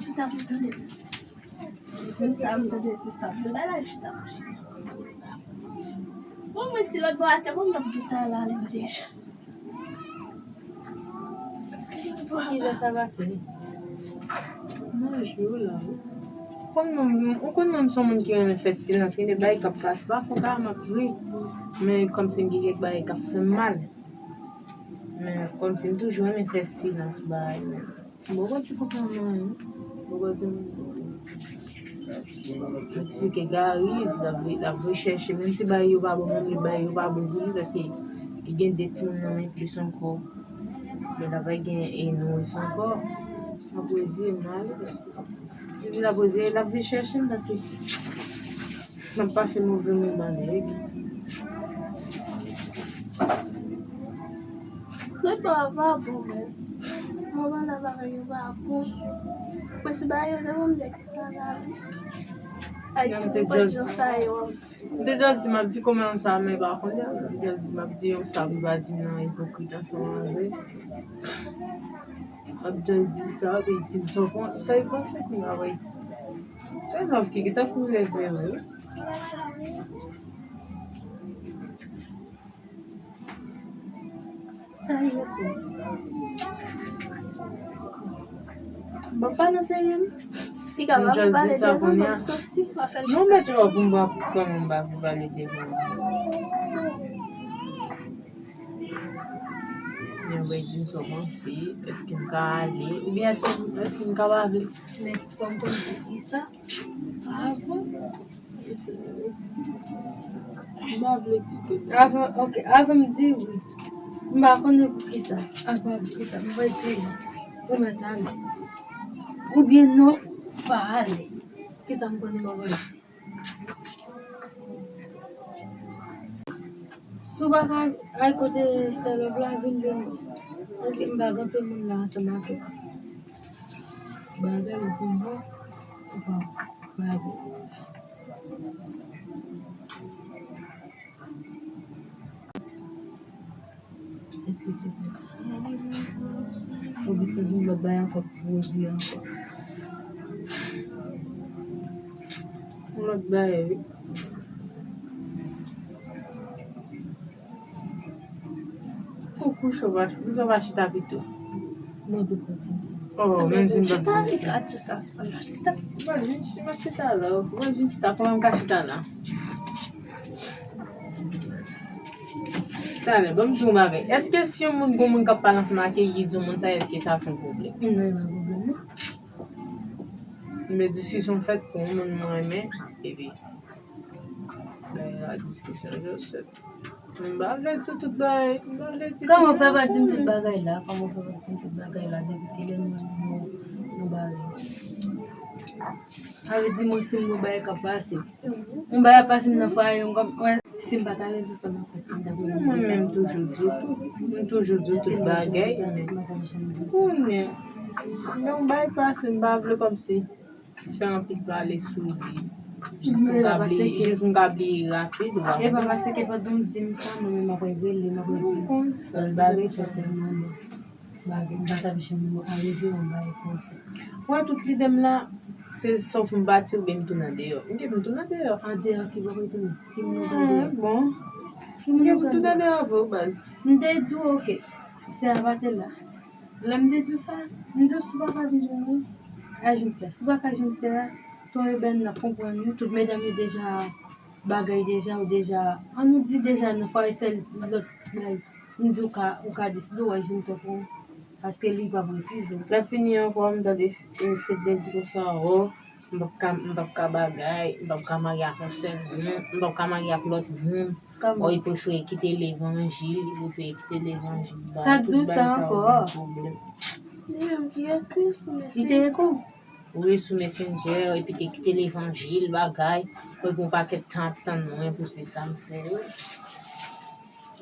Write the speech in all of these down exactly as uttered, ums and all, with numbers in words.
Chita pou tande. Se sa m tande sista m. Bay la chita pou chita. Bon, mwen si lòt bò atè, bon, m t ap gentan al ale m deja. Kijan sa pase? Manje w la wi. Konn mwen, ou konn mwen m se yon moun ki renmen fè silans. Gen de bagay k ap pase. Pafwa m ap ri. Men kòmsi m gen kèk bagay k ap fè m mal. Men kòmsi m toujou renmen fè silans bagay menm. Bon, bon, ti koup nan men, wi. Bon, bon, ti. Eksplike Gary, di l ap, l ap rechèche, menm si bagay yo pa bon, menm li bagay yo pa bon pou li, paske li gen de timoun nan men plis ankò. Men l ap gen e nouri ankò. Apre di mal, paske li di l ap rechèche, l ap vin chèche m, paske m ap pase move moman, nèg. Lòt bò a pa bon, men. Moman nan bagay yo pa bon. Mwen si bagay yo te bon, m te gentan al. Ay, ti koup jan sa yo. M te just di m ap di kòman sa, men pa konnen. M te just di m ap di yo sa, m pa di nan ipokrit ansanm avè. M ap just di sa, epi di m sa w panse, sa w panse kounye a, wi. Se love ki gentan koule vre, wi. Sa ye tou. Bon, pa nan serye m. Li ka pa vle pale devan m, m soti, m a fè l chita. Non, mèt yo pou m pa kòman m pa vle pale devan m. Men vre di m sa w panse, èske m ka ale, oubyen èske, èske m ka pa vle? Men fò m konn poukisa. Avan. M pa vle di kote. Avan, ok, avan m di wi. M pa konnen poukisa. Apa poukisa. M pa di ou mèt ale. Oubyen non, pa ale. Kisa m konnen m pa konnen. Si w pa ka al kote sè love la, vin jwenn mwen. Paske m pa gen anpil moun la ansanm ak ou. Bagay ou di m bon, ou pa bagay. Èske se konsa? Oubyen se yon lòt bagay ankò pou pwodui ankò? Yon lòt bagay, wi. Ou kouche, ou pa, ou pa chita pito. Mwen di kontinye. Oh, menm si m pa chita, li ka di sa, se pa chita. Mwen vin chita, mwen chita la. Mwen vin chita, kòman m ka chita la? Talè, ban m di yon bagay. Èske si yon moun, gon moun k ap pale ansanm ak li, li di yon moun sa, èske sa se yon pwoblèm? Non, e pa pwoblèm, non. Men diskisyon fèt pou yon moun mwen renmen, epi, men la diskisyon just fèt. M pa vle di tout bagay. M pa vle di Kòman w fè pa di m tout bagay la? Kòman w fè pa di m tout bagay la depi kilè nou nou nou bare? Sa vle di mwen si m wè bagay k ap pase. Yon bagay ap pase m nan fwaye m kòm wè si m pa ta reziste nan pès an dan pou Mwen menm toujou di tou. M toujou di tout bagay. Men kounye a, lè yon bagay pase m pa vle kòmsi fè anpil pale sou li. Jis m ka bliye rapid. E pa paske pandan w di m sa mwen menm m ap rele m ap redi. Yon bagay fè tèlman de bagay m pa t ap janm arive yon bagay konsa. Mwen tout lide m la se sòf m pati oubyen m tounen deyò. M gen pou m tounen deyò. Andeyò ki bò w tounen? Ki moun ou tounen deyò? Bon. Ki moun ou tounen deyò? Avè w baz. M te di w oke. Sè a pa te la. Lè m te di w sa, m di w si w pa ka vin jwenn mwen, al jwenn sè a. Si w pa ka jwenn sè a, ton ebèn n ap konprann nou. Tout medam yo deja bagay deja, ou deja, an nou di deja nan fwaye sèl lòt bagay. M di w ka, ou ka deside w al jwenn ton pou ou. Paske li p ap refize w. Lè fini ankò, m tande Fedlin di konsa, o, m p ap ka, m p ap ka bagay, m p ap ka marye ak yon sèl moun, m p ap ka marye ak lòt moun. Kòman? Ò, li prefere kite levanjil, li prefere kite levanjil. Sa di w sa ankò? Li menm ki ekri sou mesaj. Li te ekri w? Wi, sou Messenger, epi te kite levanjil, bagay. Mwen gen yon pakèt tan ap tann mwen pou se sa m fè, wi.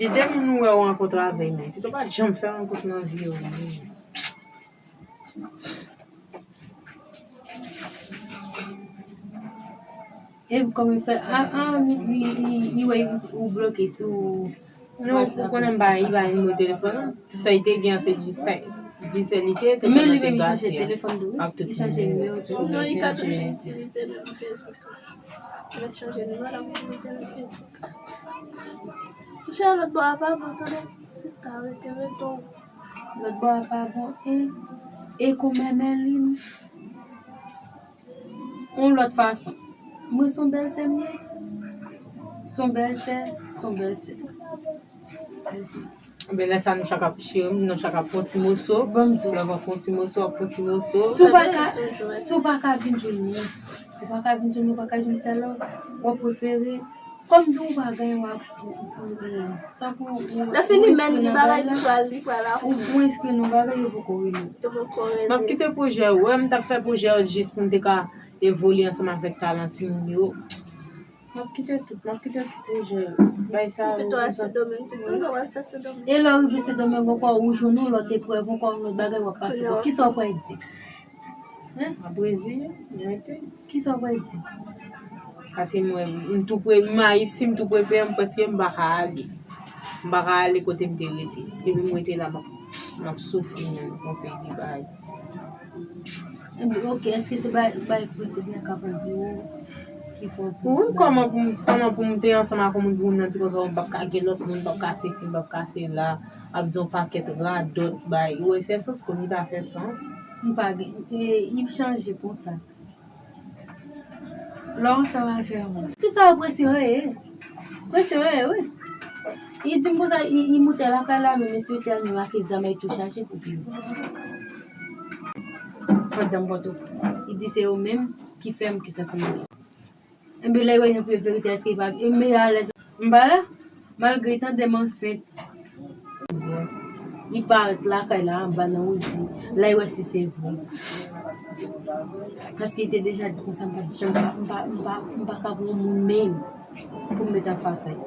Li depi nou wè w rankontre avè l, men. Pito pa t janm fè rankont nan vi w, non. E kòman fè a a li li li wè ou bloke sou Non, ou konnen m pa li pa nimewo telefòn an. Sa li te gen an se Digicel. Digicel li te ye te fè nan ti gate a. Ak tout moun. Non, li ka toujou itilize menm Facebook. Mwen chanje nimewo la mwen itilize menm Facebook. Monchè lòt bò a pa bon tande. Sista rete rete w. Lòt bò a pa bon e e konmè Mèlin. Yon lòt fason. Mwen se yon bèl sè m ye. Se yon bèl sè, se yon bèl sè. Mèsi. Ebyen lè sa nou chak ap cheri m, nou chak ap pran ti moso. Bon m di w. Lè w ap pran ti moso, w ap pran ti moso. Si w pa ka, si w pa ka vin jwenn mwen, ou pa ka vin jwenn mwen, ou pa ka jwenn sè la, w ap prefere Kòm di w pa gen w ap tankou ou Lè fini men li bagay li pral li pral la. Ou enskri nan bagay yo poko rele w. Yo poko rele. M ap kite pwojè yo. Wè m t ap fè pwojè yo jis pou m te ka evolye ansanm avèk talan timoun yo. M ap kite tout, m ap kite tout pwojè yo. Bay sa yo. Pito al Sendomeng, pito nou al fè Sendomeng. E lè w rive Sendomeng ankò ou jwenn yon lòt eprèv ankò yon lòt bagay w ap pase. Kisa w pral di? M ap reziye, m rete. Kisa w pral di? Paske mwen, m tou pre, m Ayiti, m tou pre peyi m, prèske m pa ka ale. M pa ka ale kote m te rete. Depi m rete la, m ap, m ap soufri menm, konsèy li bay. Ebyen, oke, èske se bay, bay prèfèt nan ka pral di ou ki fè w plis? Wi, kòman pou m, kòman pou m te ansanm ak yon moun pou moun nan di konsa, m p ap ka gen lòt moun, m p ap ka sesi, m p ap ka sela, ap di yon pakèt radòt, bay. Ou wè, fè sans, konnen pa fè sans. M pa gen, e, li chanje kontak. Lè w ansanm avè mwen. Tout sa yo presyon yo ye. Presyon yo ye, wi. Li di m konsa, li, li moute lakay la, menm espesyal, menm ak zam, li tou chaje pou pil. Pandan m Pòtoprens. Li di se yo menm ki fè m kite ansanm avè l. Enben, lè yo wè nan pye verite, èske li pa, e m alèz. M pa la. Malgre li tande m ansent, li parèt lakay la anba nan wozi. La, li wè si se vre. Paske li te deja di konsa, m pa t janm, m pa, m pa, m pa ka pran yon moun menm pou m met anfas a li.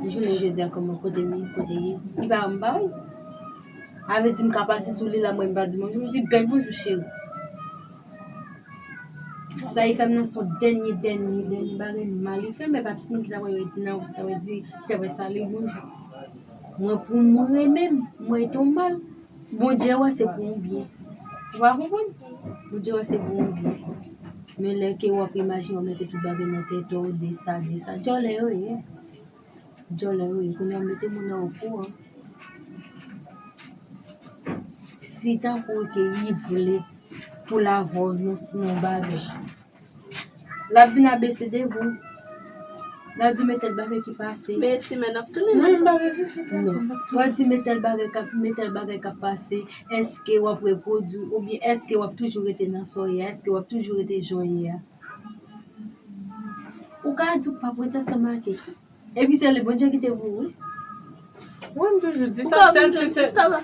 Jounen jodi a, kòman, kote m ye, kote l ye, li pa wè m pa wè l. Sa vle di m ka pase sou li la, mwen m pa di bonjou, m di bèl bonjou, cheri. Sa li fè m nan se yon dènye, dènye, dènye bagay mal li fè m, men pa tout moun ki ta pral ret nan, ki ta pral di, ki ta pral salye bonjou. Mwen pou mwen menm, mwen ret yon mal. Bondye wè se pou yon byen. Ou pa konprann? Bondye wè se pou yon byen. Men lè ke w ap imajine w mete tout bagay nan tèt ou, de sa, de sa. Djòlè yo ye. Djòlè yo ye. Kounye a mete moun nan okouran. Si tankou ke li vle pou l avè w nan, nan bagay. L ap vin abese devan w. L ap di men tèl bagay ki pase. Men si men n ap tounen nan. Non, m pa bezwen fè. Non. W ap di men tèl bagay k ap, men tèl bagay k ap pase. Èske w ap repwodui oubyen èske w ap toujou rete nan sa w ye a? Èske w ap toujou rete jan w ye a? Ou ka di w p ap rete ansanm ak li. Epi se li Bondye ki te pou ou, wi. Mwen, m toujou di sa, sèl si se, tande,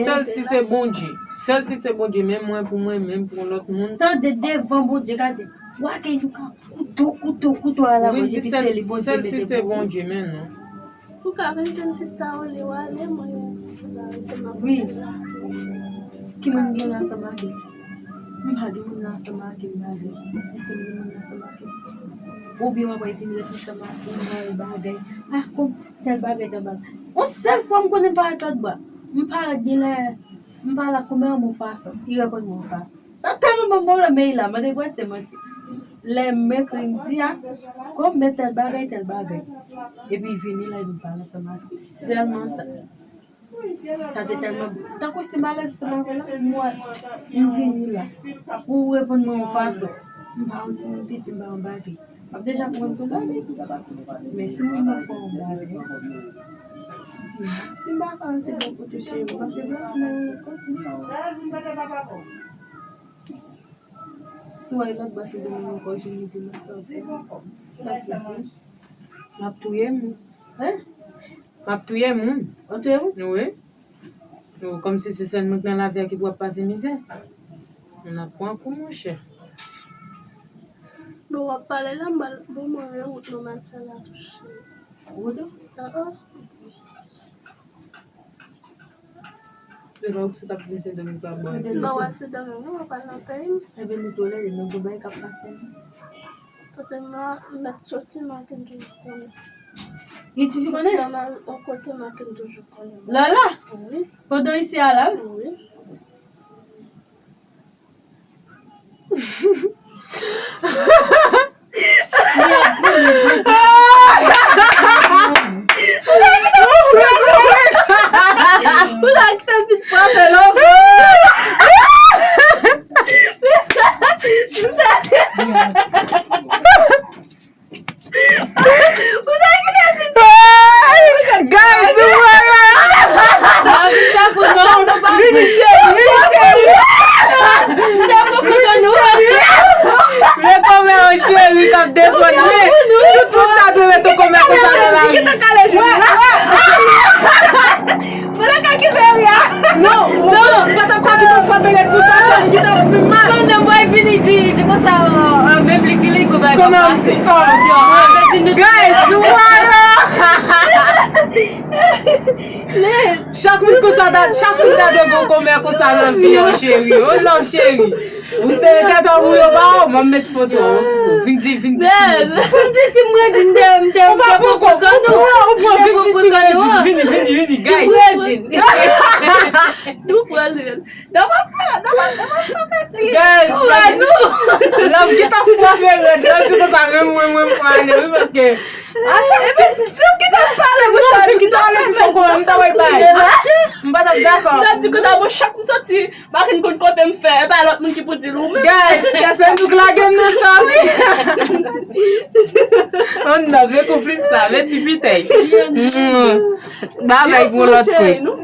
sèl si se Bondye. Sèl si se Bondye, men mwen pou mwen, men pou lòt moun. Tande, devan Bondye, gade. Wa gen yon ka kouto, kouto, kouto a la Bondye, epi se li Bondye mete pou ou. Bondye, men non. Pou ka vin tann sista Oli, w ale, mwen. Wi. Ki moun gen ansanm ak li? M pa gen moun nan ansanm ak li, m pa gen. Èske m gen moun nan ansanm ak li? Oubyen w ap vin ret ansanm ak li, mwen bagay. Ah, kòm tèl bagay, tèl bagay. Yon sèl fwa m konnen m pa ret lòt bò. M pa ret gen lè, m pale ak kòmè yon fason. Li reponn mwen yon fason. Sa tèlman ban m pwoblèm, men li la, mwen te kwè se manti. Lè m ekri, m di a, kòmè tèl bagay, tèl bagay. Epi vini la, epi pale ansanm ak li. Sèlman sa. Sa te tèlman bon. Tankou si m alèz ansanm avè w la, m wè, m vini la. Ou reponn mwen yon fason. M pa yon timoun piti, m pa yon bagay. M ap deja konprann se yon bagay ki pa pase. Men si moun nan fè yon bagay, si m pa ka rete bò kote cheri m, m ap deplase nan yon lòt kote. Si w al lòt bò se demen ankò, jodi m ap sòti. Sa vle di, m ap touye moun. Hein? M ap touye moun. W ap touye moun? Wi. Ou kòmsi se sèl moun nan lavi a ki pou ap pase mizè. N ap pran kou, monchè. Bon, w ap pale la, m al, bon, mwen gen wout mwen m al fè la touche. Wout ou? Ah, ah. Se la ou ki sot ap di m se dòmi pa bon. M pa wè se dòmi, non, mwen pa nan peyi m. Ebyen, nou tolere, nou gen bagay k ap pase. Paske m la, m mèt soti, m a gen toujou konnen. Li toujou konnen? Lè m al yon kote, m a gen toujou konnen. Lala? Wi, Pandan isi a la? Wi. Ou ta kite vit frape lòt. Guys, nou wè la. Vini cheri, vini cheri. Men kòmè yon cheri k ap defann li. Tout moun ta dwe met yon kòmè konsa nan lari. Mwen ka kite ri a. Non, non, sa t ap ka di pou fè bèlèt pou sa, sa ki t ap fè mal. Pandan mwen vini di, di konsa, menm li ki li kou bagay. Kòman m di? Kòman m di? Guys, nou wè la. Chak moun konsa, chak moun ta dwe gon kòmè konsa nan vi an, cheri. Oh non, cheri. Ou sere tèt an pou yo ba w, mwen m met foto. Vin di, vin di. Vin di ti mwen di m te, m te, m te pran pran nou. Ou pran vin di ti mwen di. Vini, vini, vini, guys. Ti mwen di. Nou pran li. Nan pa pran, nan pa, nan pa pran. Guys, love ki t ap frape rèd, love ki konsa menm mwen, mwen m pale, wi, paske. Atò, epi si w ki t ap pale, mwen Non, se ki t ap pale pou fè kòmè, m ta wè bay. M pa t ap dakò. M t ap di konsa, bon, chak m soti, Marvin konn kote m fè, e pa lòt moun ki pou di l ou menm. Guys, se nou k lage m nan sa, wi. Oh non, vye konplis sa, vye ti pitèy. Mm. Bagay pou lòt kote.